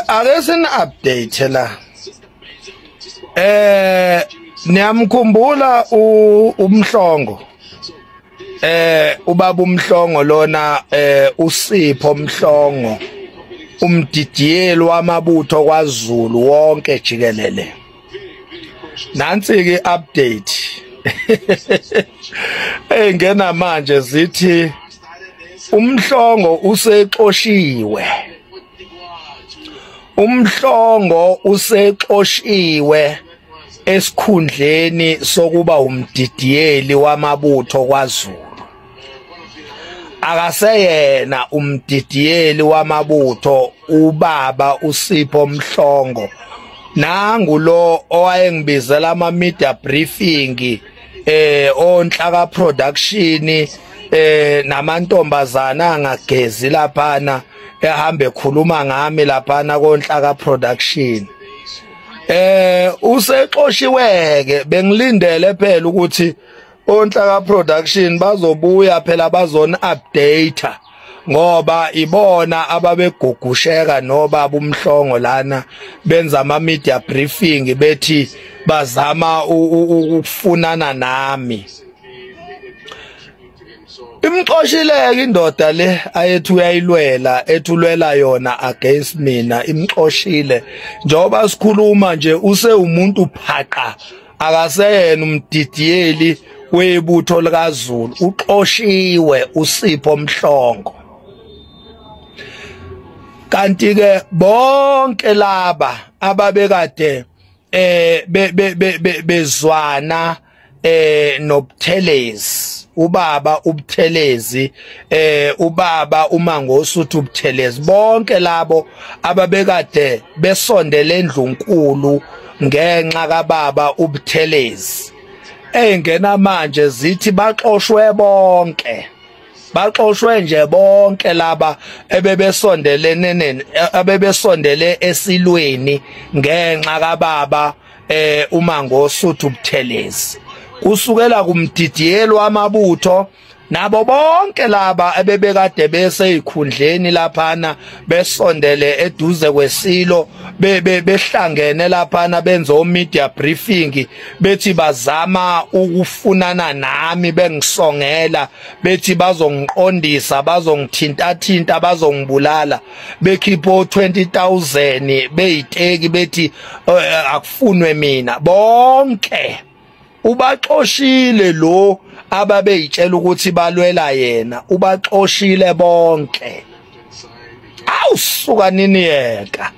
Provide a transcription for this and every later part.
Ake sini update la. Niyamkhumbula uMhlongo. Ubaba uMhlongo lona, uSipho Mhlongo, umdidiyeli wamabutho kwaZulu wonke jikelele. Nansi ke update engena manje, zithi uMhlongo usexoshiwe. UMhlongo usexoshiwe esikhundleni sokuba umdidiyeli wamabutho kwaZulu. Akaseyena umdidiyeli wamabutho ubaba uSipho Mhlongo. Nangu lo owayengibizela ama media briefing onhlaka production namantombazana angagezi laphana, ehamba ekhuluma ngami laphana konhlaka production. Usexoshiweke. Bengilindele phela ukuthi onhlaka production bazobuya phela bazona update, ngoba ibona ababegugusheka nobaba uMhlongo lana, benza ama media briefing bethi bazama ukufunana nami. Imxoshileke indoda le ayethu uyayilwela, ethulwela yona against mina, imxoshile. Njengoba sikhuluma nje use umuntu phaqa, akaseyena umdidiyeli webutho likaZulu, uxoshiwe uSipho Mhlongo. Kanti ke bonke laba ababekade bezwana noButhelezi, ubaba uButhelezi, ubaba uMangosuthu Buthelezi, bonke labo ababekade besondele endlunkulu ngenxa kababa uButhelezi, engena manje zithi baxoshwe bonke, baxoshwe nje bonke laba ebebesondelene, abebesondele esilweni ngenxa kababa uMangosuthu Buthelezi, kusukela kumdidiyeli wamabutho nabo bonke laba ebebekade beseyikhundleni laphana, besondele eduze kwesilo, behlangene laphana, benza o media briefing bethi bazama ukufunana nami, bengisongela bethi bazongiqondisa, bazongithinta thinta, bazongibulala, bekhipha 20,000 beyiteki bethi akufunwe mina. Bonke ubaxoshile lo ababeyitshela ukuthi balwela yena, ubaxoshile bonke. Awusuka nini yeka,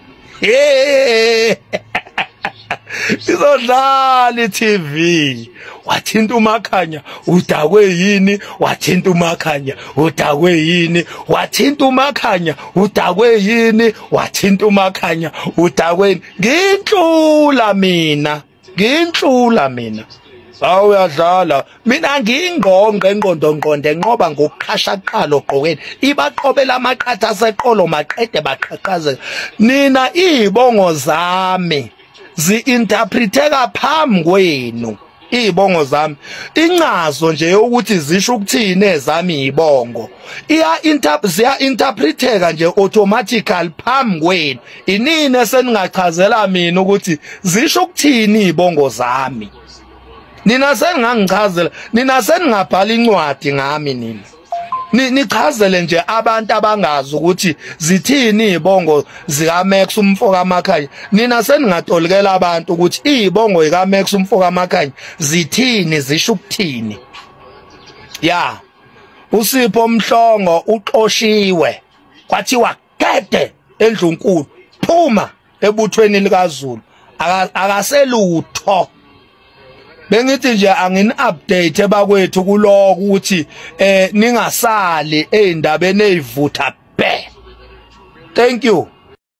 izodlala iTV. Wathinta uMakhanya udakwe yini? Wathinta uMakhanya udakwe yini? Wathinta uMakhanya udakwe yini? Wathinta uMakhanya udakwe. Nginhlula mina, nginhlula mina. Awuyadlala mina, ngingqonqe engqondo ngqonde enqoba ngokuqhasha qalo ogqokeni, ibaqobela amaqatha aseqolo maqede baqhaqhazeka. Nina izibongo zami zi-interpreteka phambi kwenu, izibongo zami incazo nje yokuthi zisho ukuthini ezami izibongo iya ziya interpreteka nje automatically phambi kwenu. Inini seningachazela mina ukuthi zisho ukuthini izibongo zami? Nina sengingangichazela, nina seningabhala incwadi ngami, nina nichazele nje abantu abangazi ukuthi zithini izibongo zika Max umfo kaMakhanya. Nina seningatolikela abantu ukuthi izibongo zika Max umfo kaMakhanya zithini, zisho ukuthini. Ya, uSipho Mhlongo uxoshiwe, kwathiwa gede endlunkulu, phuma ebuthweni likaZulu, akaselutho. Bengithi nje angini update bakwethu kuloko ukuthi ningasali ezindabeni ezivutha bhe. Thank you.